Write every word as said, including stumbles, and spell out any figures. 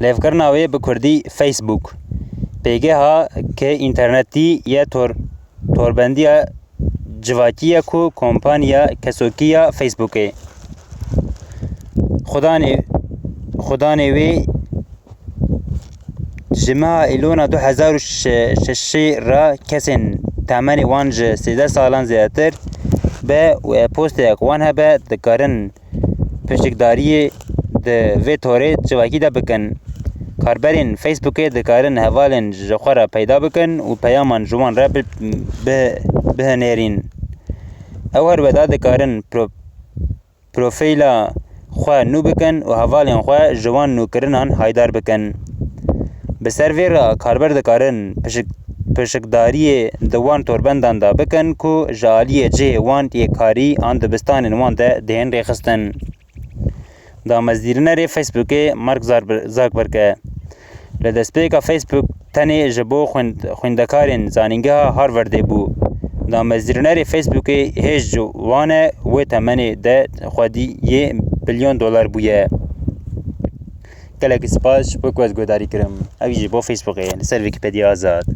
Lêvkirina wê bi kurdî Facebook. Pêgeha ke înternetî ye tor-, torbendiya civakî ye ku kompaniya kesokî ya Facebookê. Xudanê, xudanê wê ji meha Îlona du hezar û şeşê re kesên temenê wan ji sêzdeh salan zêdetir be û e-postek wan hebe dikarin pişikdariyê di vê torê civakî de bikin. Karberên Facebookê dikarin hevalên ji xwe re peyda bikin û peyaman ji wan re bi-, bi-, bihinêrîn. Ew her weda dikarin pro-, profîla xwe nû bikin û hevalên xwe ji wan nûkirinan haydar bikin. Bi ser vê re karber dikarin pişik-, pişikdariyê di wan torbendan de bikin ku ji aliyê cihê wan yê karî an dibistanên wan de dihên rêxistin. Damezrînerê Facebookê Mark Zarber-, Zuckerberg e. Li destpêka Facebook tenê ji bo xwend-, xwendekarên Zanîngeha Harvardê bû. Damezrînerê Facebookê hêj ji wan e wê temenê de xwedî yê bilyon dolar bûye. Gelekî spas ji bo ku ez guhdarî kirim. Ev jî bo Facebookê li ser Wikipediya Azad.